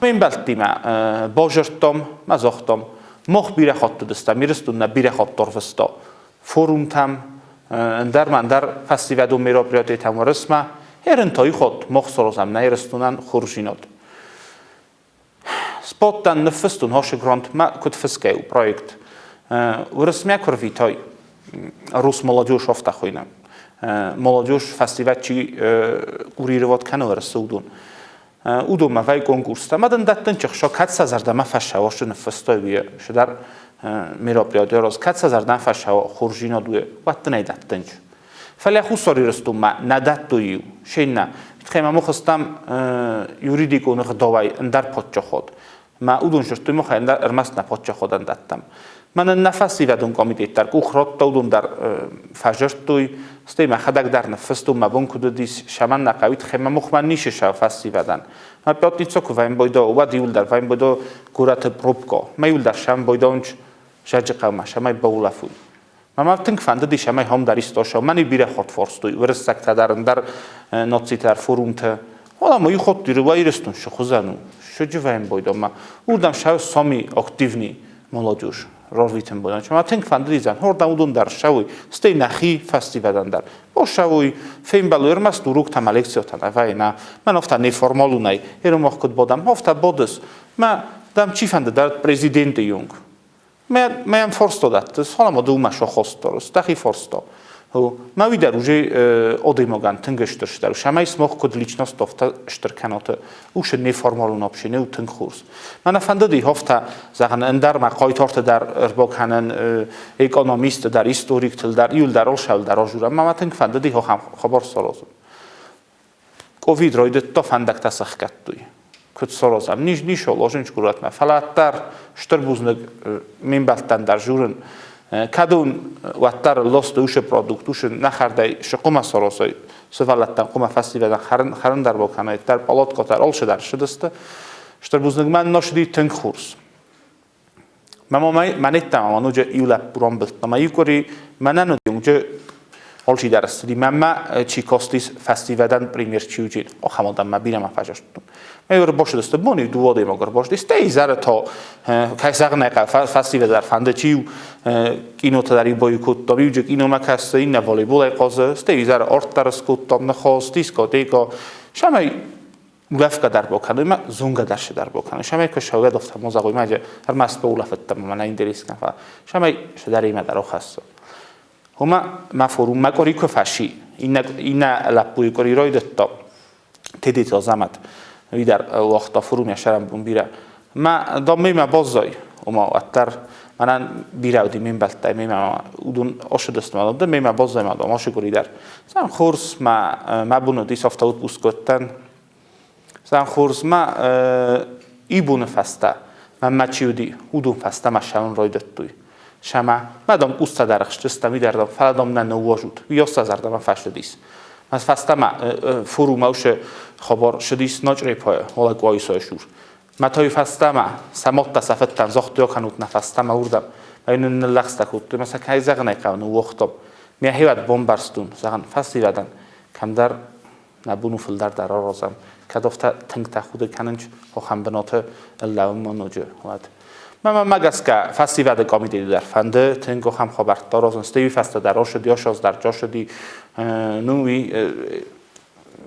Ме мбӕлттимӕ базырдтам, мӕ загътам, мах бирӕ хатт уыдыстӕм, Ирыстон нӕ бирӕ хатт ӕрвыста форумтӕм, ӕндӕр ма ӕндӕр фӕсивӕдон мероприятийтӕм Уырысмӕ. Ерын та хатт мах саразӕм нӕ Ирыстонӕн хорздзинад. Споттӕн ныффыстон хосы грантмӕ куыд фысгӕ у проект. Уырысмӕ куы рвитай, Русмолодежь афтӕ хуыйны. Молодежь фӕсивӕд чи курировать кӕны Уырысы, уыдон. Уыдонмӕ вӕййы конкурстӕ. Ӕмӕ дын дӕттын чыхсо, кӕд сӕ зӕрдӕмӕ фӕсӕуа, сы ныффыстой уый, сыдӕр мероприятие раз, кӕд сӕ зӕрдӕмӕ фӕсӕуа хорздзинад уый, уӕд дын ӕй дӕттынч. Фӕлӕ Хуссар Ирыстонмӕ нӕ дӕттой иу, се ннӕ. Тыххӕй ма мухыстам юридикон ӕгъдауӕй ӕндӕр паддзахад. Мӕ уыдон сырдтой махӕй ӕндӕр ӕрмӕст нӕ паддзахадӕн дӕттӕм. Мӕнӕн нӕ фӕсивӕдон комитет дӕр къух радта, уыдон дӕр фӕзырдтой, стӕй мӕхӕдӕг дӕр ныффыстон, мӕ бон куыд уыдис, сӕмӕн нӕ хъӕуид, хемӕ мухмӕ ницы сӕ фӕсивӕдӕн. Мӕ пъятница куы вӕййын уӕд иуылдӕр вӕййын горӕты пробка. Мӕ иуылдӕр сӕм бойдонч Зӕджыхъӕумӕ, цӕмӕй баулӕфуй. Мӕ тынг фӕндыди, цӕмӕй хом дӕр истоса. Мӕн бирӕ хорд форстой, уырыссӕгтӕ дӕр, ӕндӕр нацитӕ дӕр форумтӕ. Ола ма ихот дирва Ирыстон шы хуызӕн у. Шыджы бойдон ма. Урдӕм сау сами активный молодежь рарвитын бойдон. Мӕ тынг фӕндыди зӕн. Хордӕм уыдон дӕр ссӕуой, стӕй нӕхи фӕсивӕдӕн дӕр. Босӕуой, фембӕлой ӕрмӕст уроктӕ ӕмӕ лекциотӕ нӕ вӕййы, нӕ. Мӕн афтӕ неформалонӕй, ермох куыд бодӕм, афтӕ бодыс. Мӕ, дам, чи фӕнды дӕр президенты юнг. Мӕм форсто дӕттыс, фӕлӕ ма дыууӕ сохосторыс, дӕхи форсто. Мӕ уый дӕр уже адӕймагӕн тынг стыр стӕр, сӕмӕй смох куыд личность афтӕ стыр кӕноты, усы неформалон общение у тынг хорз. Мӕнӕ фӕндыди афтӕ зӕгъын, ӕндӕр мӕ хъайтарты дӕр ӕрбакӕнын, экономистты дӕр, историктыл дӕр, иуыл дӕр, алшӕуыл дӕр азурӕм. Мӕ тынг фӕндыди ахӕм хабар саразын. Ковид райдыдта, фӕндӕгтӕ сӕхгӕдтой. Куыд саразӕм? Низ низ ложын горӕтмӕ. Фӕлӕ дӕр стыр бузныг ме мбӕлттӕн дӕр журын. Кӕд уын уӕддӕр лосты усы продукт, усы нӕ хӕрдӕй шы хъуымӕ саросой, сывӕллӕттӕн хъуымӕ фӕсивӕдӕн хӕрын, хӕрын дӕр бакӕной, дӕр палаткӕ дӕр алцы дӕр ссыдысты. Стыр бузныг мӕн носыди тынг хорз. Мӕ мӕнеттӕ ма ноджы иу лӕппу рамбылдта. Мӕ иу къуыри мӕнӕн уыди уынджы алчидӕр ссыди. Мӕнмӕ чи кастис фӕсивӕдӕн премьер чи уыди, ахӕм адӕммӕ бирӕ ма фӕзӕрдтон. Мӕ иу ӕрбацыдысты бон иу дыууӕ адӕймаг ӕрбацыди. Стӕй изӕры та, кӕй зӕгъын ӕй хъӕуы, фӕсивӕд дӕр фӕнды, чи иу кинотӕ дӕр иу баиу кодтам, иуджы киномӕ кӕсы, иннӕ волейболӕй хъазы, стӕй изӕры арт дӕр скодтам, ныхас, дискотекӕ. Сӕмӕй улӕфгӕ дӕр бакӕнуй ма зонгӕ дӕр дӕр бакӕнуй. Сӕмӕй ку сӕугӕ дофта мо зӕгъуй ма ӕрмӕст баулӕфӕдтӕ ма мӕнӕ интересно фа. Сӕмӕй сӕдӕр имӕ дӕр охӕссо. Ума ма форум ма къори ку фӕши. Иннӕ иннӕ лӕппуй къори райдӕдта. Тедети Азамат. Уи дӕр уагъта форум йӕ сӕрӕнбон бирӕ. Ма дам мемӕ баззай. Ома уӕддӕр мӕнӕн бирӕ уыди ме мбӕлттӕй мемӕ уыдон ошыдысты ма дам мемӕ баззай ма дам ошы къуыри дӕр. Сӕм хорз мӕ мӕ бон уыдис афтӕ отпуск кодтӕн. Сӕм хорз мӕ ибоны фӕстӕ мӕнмӕ чи уыди, уыдон фӕстӕмӕ ссӕуын райдыдтой. Сӕмӕ мӕ дам къустӕ дӕр ӕхсдзыстӕм, уый дӕр дам, фӕлӕ дам нӕ ныууазут. Уый ацы зӕрдӕмӕ фӕцыдис. Мӕ фӕстӕмӕ форумӕ уыцы хабар ссыдис Начърепайы, Олег Къуайсайы цур. Мӕ той фӕстӕмӕ сӕ мадтӕ сӕ фыдтӕн загътой, акӕнут нӕ фӕстӕмӕ уырдӕм. Мӕ йын ныллӕгъстӕ кодтой, мӕ сӕ кӕй зӕгъын ӕй хъӕуы, ныууагътам. Мӕхи уӕд бамбӕрстон, зӕгъын, фӕсивӕдӕн кӕмдӕр нӕ бон у фылдӕр дӕр аразӕм. Кӕд афтӕ тынг тӕхуды кӕнынц ахӕм бынаты лӕууынмӕ ноджы, уӕд. Мӕнмӕ гӕсгӕ, фӕсивӕды комитеты дӕр фӕнды тынг ахӕм хабӕрттӕ аразын. Стӕй уый фӕстӕ дӕр ошыди, ошоз дӕр джошыди. Ну, уый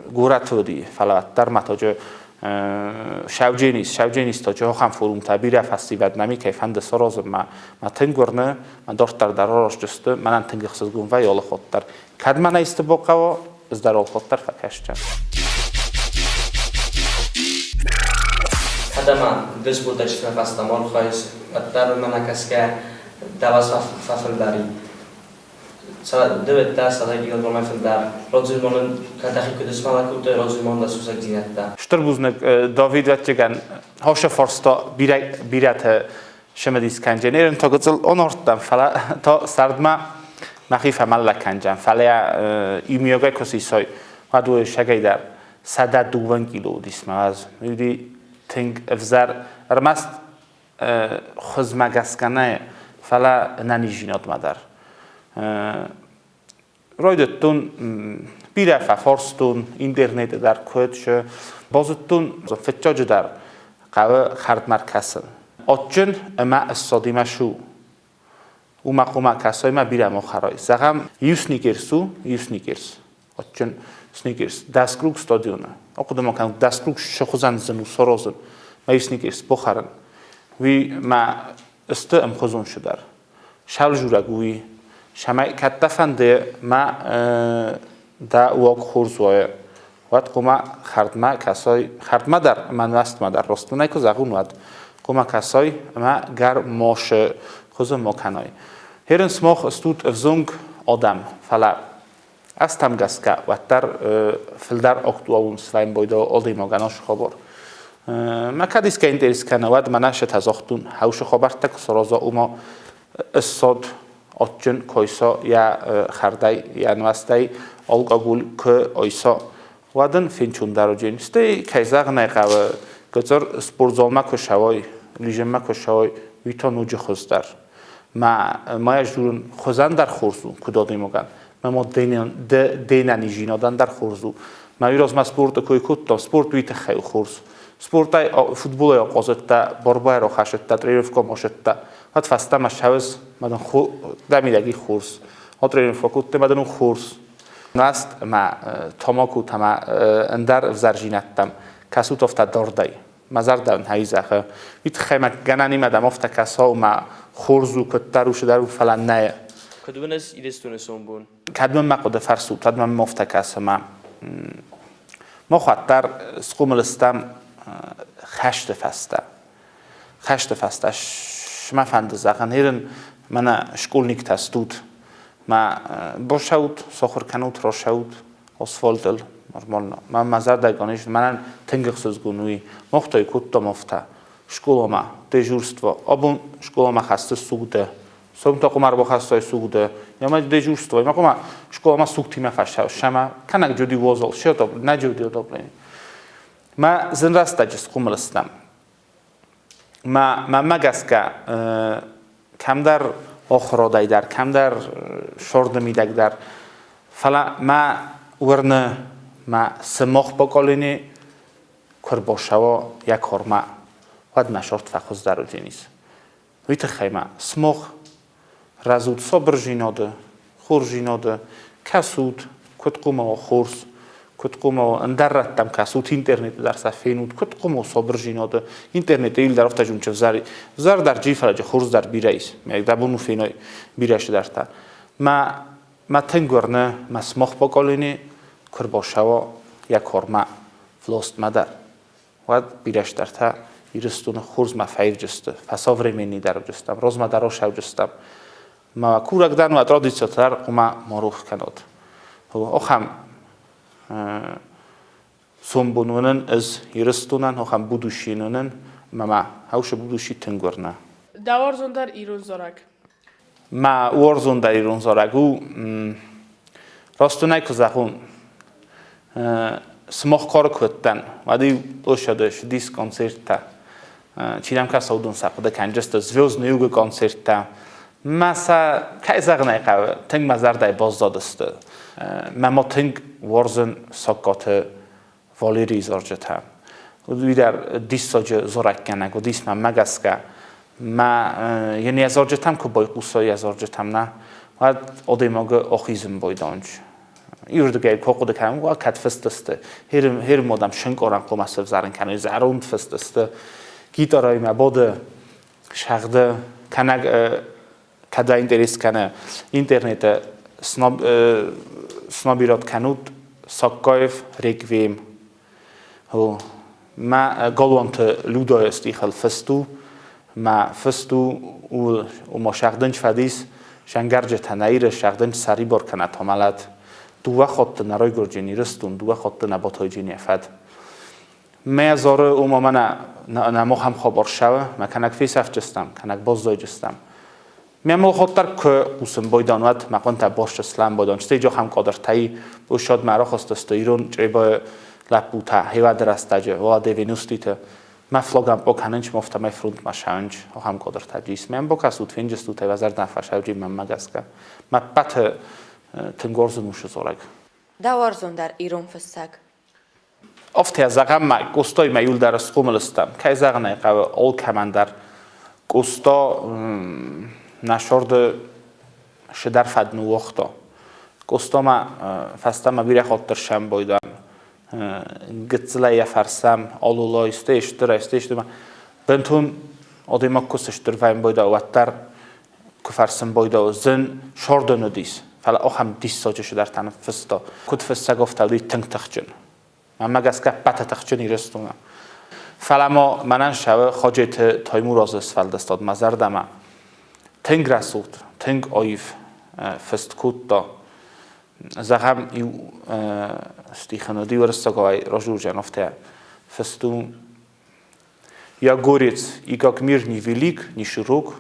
горӕты уыди, фӕлӕ уӕддӕр ма тоджы Шӕудженис, Шӕудженис тоджы ахӕм форумтӕ бирӕ фӕсивӕд нӕм кӕй фӕнды саразын, мӕ мӕ тынг уырны, мӕ дарддӕр дӕр араздзысты, мӕнӕн тынг ӕхсызгон вӕййы алы хатт дӕр. Кӕд мӕнӕ исты бахъӕуа, ӕз дӕр алы хатт дӕр фӕкӕсдзӕн. Кӕд ӕмӕ ды спортачы фӕстӕмӕ архайыс, уӕддӕр уымӕ нӕ кӕсгӕ дӕ вас фӕфылдӕр и. Дывӕттӕ 100 килограммӕй фылдӕр. Родзырмонӕн кӕдӕхи куыд ысмала кодтой, родзырмон дӕ сусӕгдзинӕдтӕ. Стыр бузныг Давид Вӕттигӕн хосы фарста бирӕ бирӕтӕ цымыдис кӕнджын. Ерын та гыццыл онордтам, фӕлӕ та сӕрдмӕ мӕхи фӕмӕллӕг кӕнджын. Фӕлӕ иумиагӕй куы сисой, уӕд уый сӕгӕй дӕр 102 кило уыдис мӕ аз. Уыди тынг ӕвзӕр. Ӕрмӕст хуызмӕ гӕсгӕ нӕ. Фӕлӕ ӕнӕниздзинадмӕ дӕр. Райдыдтон бирӕ фӕфарстон интернеты дӕр куыд сы. Базыдтон, фыццаджы дӕр хъӕуы хӕрдмӕ ркӕсын. Адджын ӕмӕ ссадимӕ шу. Уымӕ хъуамӕ кӕсой мӕ бирӕ ма хӕрой. Зӕгъӕм, иу сникерс у, иу сникерс. Адджын сникерс. Дӕс круг стадионы. Ахъуыды ма кӕнут, 10 круг цы хуызӕн зын у саразын. Мӕ иу сникерс бахӕрын. Уый мӕ сты ӕмхуызон цыдӕр. Сӕлзурӕг уый, цӕмӕй кӕд дӕ фӕнды мӕ дӕ уаг хорз уа, уӕд хъуамӕ хӕрдмӕ кӕсай, хӕрдмӕ дӕр ӕмӕ нуӕзтмӕ дӕр, раст мын ӕй куы зӕгъон, уӕд хъуамӕ кӕсай ӕмӕ гӕр машы хуызы ма кӕнай. Херын сымах стут ӕвзонг адӕм, фӕлӕ азтӕм гӕсгӕ уӕддӕр фылдӕр актуалон свӕййын байдайы адӕймагӕн ацы хабар. Мӕ кӕд искӕй интерес кӕны, уӕд мӕнӕ сӕ загътон, хӕусы хабӕрттӕ куы сараза, уымӕ ссад адджын койса йӕ хӕрдӕй, йӕ нуӕзтӕй алкоголь куы айса, уӕд ын фенчондӕр уыдзӕн. Стӕй, кӕй зӕгъын ӕй хъӕуы, гыццыл спортзалмӕ куы ссӕуай, лижӕмӕ куы ссӕуай, уый та ноджы хуыздӕр. Мӕ ма ӕз дзурын, хуызӕн дӕр хорз у, куыд адӕймагӕн. Мӕ ма де нӕниздзинадӕн дӕр хорз у. Мӕ уый размӕ спорты кой кодтам, спорт уый тыххӕй у хорз. Спортӕй, футболӕй ахъазыдтӕ, борбӕй рахӕссыдтӕ, тренировкӕмӕ ацыдтӕ. Уӕд фӕстӕмӕ ссӕуыс, мӕ дын дӕ мидӕг и хорз. А тренировкӕ кодтай, мӕ дын у хорз. Раст ӕмӕ тамакутӕ ӕмӕ ӕндӕр ӕвзӕрдзинӕдтӕм кӕсут афтӕ дардӕй. Мӕ зӕрдӕ ын хӕй зӕгъы. Уый тыххӕй мӕ гӕнӕнимӕ дӕм афтӕ кӕса, ома хорз у, куыддӕр у, цыдӕр у, фӕлӕ нӕ. Куыд уыныс Ирыстоны сомбон? Кӕд мын мӕ хъуыды фӕрсут, уӕд мӕм афтӕ кӕсы, ӕмӕ мах уӕддӕр схъомыл стӕм хӕсты фӕстӕ. Хӕсты фӕстӕ мӕ фӕнды зӕгъын, ирын мӕнӕ школьниктӕ стут, мӕ босӕут, сахуыр кӕнут, росӕут асфальтыл нормально. Мӕ мӕ зӕрдӕгон ис, мӕнӕн тынг ӕхсызгон уый. Мохтой кодтам афтӕ. Скъоламӕ, дежурство. Абон скъоламӕ хӕсты сугдӕ. Сомта къуымар бахастай сугдӕ. Ӕмӕ дежурство. Ӕмӕ къума скъоламӕ сугтимӕ фӕсау. Сӕмӕ кӕнӕг джуди возол. Все нӕ джуди одоблени. Мӕ зын рӕстӕджы схъомыл стӕм. Мӕ мӕнмӕ гӕсгӕ, кӕмдӕр охродӕй дӕр, кӕмдӕр сорды мидӕг дӕр. Фӕлӕ мӕ уырны, мӕ цы мох поколени куы рбацӕуа йӕ кормӕ, уӕд мӕ сорт фӕхуыздӕр уыдзӕнис. Уый тыххӕй ма смох рӕзут сабырдзинады, хорздзинады, кӕсут, куыд хъуамӕ уа хорз, куыд хъуамӕ уа ӕндӕр рӕттӕм кӕсут, интернеты дӕр сӕ фенут, куыд хъуамӕ уа сабырдзинады. Интернеты ил дӕр афтӕ зончы взӕр, взӕр дӕр джифӕлӕджы хорз дӕр бирӕ ис. Дӕ бон у феной бирӕ цыдӕртӕ. Мӕ мӕ тынг уырны, мӕ смох поколени куы рбацӕуа йӕ кормӕ, властмӕ дӕр. Уӕд бирӕ стӕртӕ Ирыстоны хорзмӕ фӕивджысты, фӕсовременный дӕр уыдыстӕм, розмӕ дӕр осӕуджыстӕм. Мӕ курӕг дӕн уӕ традицитӕ дӕр хъуамӕ ма рох кӕнут. Охӕм сомбон уынын ӕз Ирыстонӕн, охӕм будущий уынын, ӕмӕ мӕ хӕусы будущий тынг уырны. Дӕ уарзондӕр ирон зарӕг? Мӕ уарзондӕр ирон зарӕг у, растонӕй куы зӕгъон, сымах кары куы уыдтӕн, уӕд-иу площады цыдис концерттӕ. Чи нӕм кӕса, уыдон сӕ хъуыды кӕнджысты Звездный юг-ы концерттӕ. Мӕ сӕ, кӕй зӕгъын ӕй хъӕуы, тынг мӕ зӕрдӕйы баззадысты. Мӕ ма тынг уарзын Сагкаты Валерийы зарджытӕ. Уый дӕр диссаджы зарӕггӕнӕг уыдис мӕнмӕ гӕсгӕ. Мӕ йын йӕ зарджытӕм куы байхъусай, йӕ зарджытӕм нӕ, уӕд адӕймагы ахизын байдауынц. Иуырдыгӕй куы ахъуыды кӕнӕм, уӕд кӕд фыст сты. Херым адӕм сынкъарӕн хъуамӕ сӕвзӕрын кӕной, зӕронд фыст сты. Гитарӕимӕ бады, сӕгъды, кӕнӕ кӕд интерес кӕны интернеты снобират кӕнут Саккаев Реквием. Мӕ галуанты Людайы стихыл фыст у, мӕ фыст у, ома сӕгъдынч фӕдис, сӕнгарджытӕ нӕ Иры сӕгъдынч сӕрибар кӕнӕ та мӕлӕт. Дыууӕ хатты нӕ райгуырджын Ирыстон, дыууӕ хатты нӕ батайджын йӕ фӕд. Мӕ зары, ома мӕнӕ нӕ махӕм хабар ссӕуы, мӕ кӕнӕг фесӕфджыстӕм, кӕнӕг баззайджыстӕм. Мӕ молхоттар куы хъусын бойдан, уӕд мӕ хъуынтӕ басчыслӕм бойдан. Стӕй джохӕм къодыртӕй площадмӕ рахызтысты ирон чъребайы лӕппутӕ хивӕды рӕстӕджы, Владе Венуститы. Мӕ флогам поканынч мофтамӕй фрунтмӕ сӕуынч, ахӕм къодыртӕ ис. Мӕм бокасут, фенджыстут ӕй, зӕрдӕ фӕсӕуджи мӕнмӕ гӕсгӕ. Мӕ ппӕты тынг уарзын усы дзорӕг. Дӕ уарзондӕр ирон фыссӕг? Афтӕ зӕгъӕм ма, Къостоимӕ иуылдӕр схъомыл стӕм. Кӕй зӕгъын ӕй хъӕуы, алкӕмӕн дӕр Къоста нӕ сӕрды цыдӕр фӕд ныууагъта. Къостамӕ фӕстӕмӕ бирӕ хатт сӕмбӕлдӕн. Гыццылӕй йӕ фӕрсӕм, алулай, стӕй стырӕй, стӕй стырмӕ. Бынтон адӕймаг куы сыстыр вӕййы байдауы, уӕддӕр куы фӕрсын байдауы, зын сӕрдын уыдис, фӕлӕ ахӕм диссаджы цыдӕртӕ ныффыста. Куыд фыссӕг, афтӕ уыди тынг тыхджын. Мӕнмӕ гӕсгӕ ӕппӕты тыхджын Ирыстоны. Фӕлӕ ма мӕнӕн сӕуы Хаджеты Таймуразы сфӕлдыстад мӕ зӕрдӕмӕ. Тынг рӕсугъд, тынг аив фыст кодта. Зӕгъӕм, иу стихын уыди уырыссагау разурджан афтӕ фыст у: «Я горец, и как мир не велик, не широк,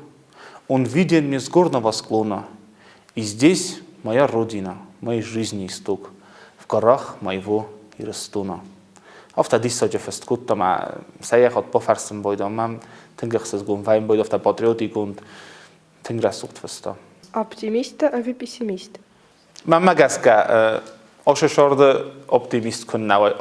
он виден мне с горного склона, и здесь моя родина, моей жизни исток, в горах моего Ирыстона». Афтӕ диссаджы фыст кодта мӕ сӕйӕхат бафӕрсын байдам, мӕм тынг ӕхсызгон вӕййын байдав афтӕ патриотиконд, тынг рӕсугъд фыста. Оптимист ӕви пессимист? Мӕнмӕ гӕсгӕ, ошешорды оптимист куыннӕ уай.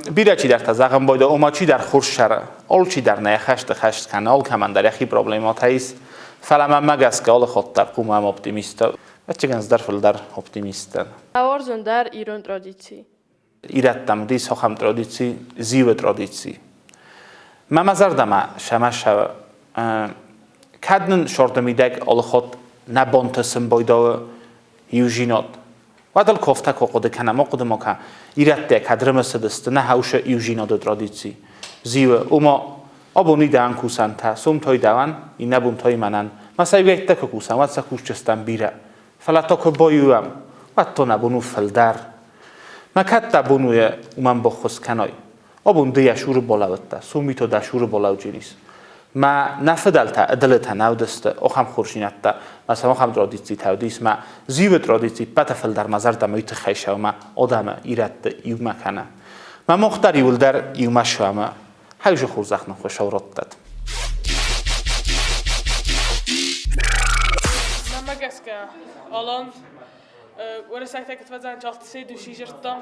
Бирӕ чидӕртӕ зӕгъын байдӕ, ома чидӕр хорз сӕры, алчидӕр нӕ хӕсты хӕст кӕны, алкӕмӕн дӕр йӕхи проблемӕтӕ ис. Фӕлӕ мӕнмӕ гӕсгӕ алы хатт дӕр хъумӕм оптимисттӕ. Ӕвӕццӕгӕн ӕз дӕр фылдӕр оптимист дӕн. Ауарзон дӕр ирон традици. Ирӕттӕм уыдис ахӕм традици, зиуы традици. Мӕ мӕ зӕрдӕмӕ сӕмӕ сӕ кӕд нын сорты мидӕг алыхатт нӕ бонты сын байдауы иузинад, уӕд ыл кофтӕ куы хъуыды кӕнӕм, ахъуыды ма кӕ, ирӕттӕ кӕд рымысыдысты нӕ хӕусы иузинады традици, зиуы, ома абон идӕн кусӕнтӕ, сомтой дӕуӕн, иннӕ бонтой мӕнӕн. Мӕ сӕ иугӕйттӕ куы кусӕм, уӕд сӕ кусджыстӕм бирӕ. Фӕлӕ та куы баиуӕм, уӕд та нӕ бон у фылдӕр. Мӕ кӕд дӕ бон у уымӕн баххуыс кӕнай? Абон ды йӕ суры балӕудтӕ, сомито дӕ суры балӕуджынис. Мӕ нӕ фыдӕлтӕ ӕдылытӕ нӕ уыдысты, ахӕм хорздзинӕдтӕ мӕ сӕм ахӕм традицитӕ уыдис, мӕ зиуы традици ппӕты фылдӕр мӕ зӕрдӕмӕ уый тыххӕй сӕумӕ адӕмы ирӕтты иумӕ кӕны. Мӕ мах дӕр иуылдӕр иумӕ суӕмы, хӕрзы хорзӕх нын Хуыцау раттӕд. Мӕнмӕ гӕсгӕ, Алан уӕрӕсӕгтӕ куыд седу сизырдта.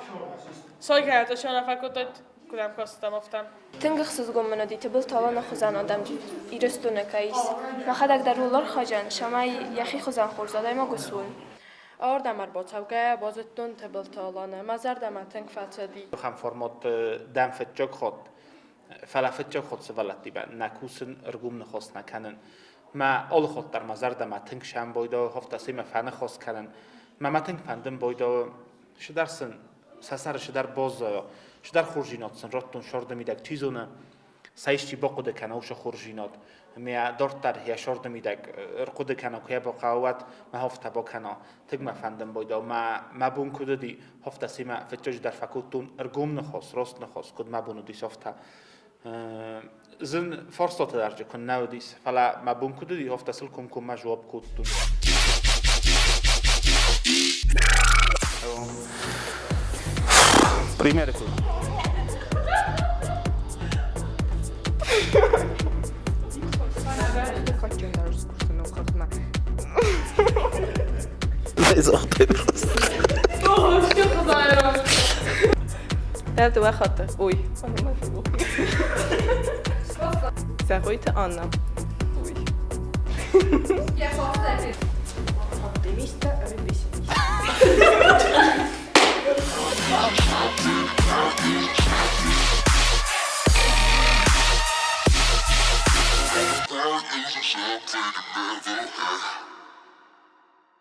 Сойгӕ фӕкодтат, куыд ӕм кастам, афтӕ. Тынг ӕхсызгон мын уыди Тыбылты Аланы хуызӕн адӕм Ирыстоны кӕй ис. Мӕхӕдӕг дӕр ууыл архайдзӕн, цӕмӕй йӕхи хуызӕн хорз адӕймаг суон. Ардӕм ӕрбацӕугӕйӕ базыдтон Тыбылты Аланы. Мӕ зӕрдӕмӕ тынг фӕцыди. Ахӕм формат дӕм фыццаг хатт, фӕлӕ фыццаг хатт сывӕллӕттимӕ нӕ кусын, ӕргом ныхас нӕ кӕнын. Мӕ алы хатт дӕр мӕ зӕрдӕмӕ тынг сӕмбойдӕуы, афтӕ семӕ фӕныхас кӕнын. Мӕ мӕ тынг фӕндын байдауы, цыдӕр сын сӕ сӕры цыдӕр баззайа, цыдӕр хорздзинад сын раттон сӕрды мидӕг, чи зоны, сӕ исчи бахъуыды кӕна уыцы хорздзинад. Мӕ дарддӕр йӕ сӕрды мидӕг ӕрхъуыды кӕна, куы йӕ бахъӕуа, уӕд мӕ афтӕ бакӕна. Тынг мӕ фӕндын байдау, мӕ мӕ бон куыд уыди, афтӕ семӕ фыццаджыдӕр фӕкодтон ӕргом ныхас, раст ныхас, куыд мӕ бон уыдис, афтӕ. Зын фарстатӕ дӕр куыннӕ уыдис, фӕлӕ мӕ бон куыд уыди, афтӕ сыл комкоммӕ жуапп кодтон. Примеры куыд? Дыууӕ хатты. Ой. Зӕгъойты Анна. Ой. Оптимист ӕви пессимист? Never.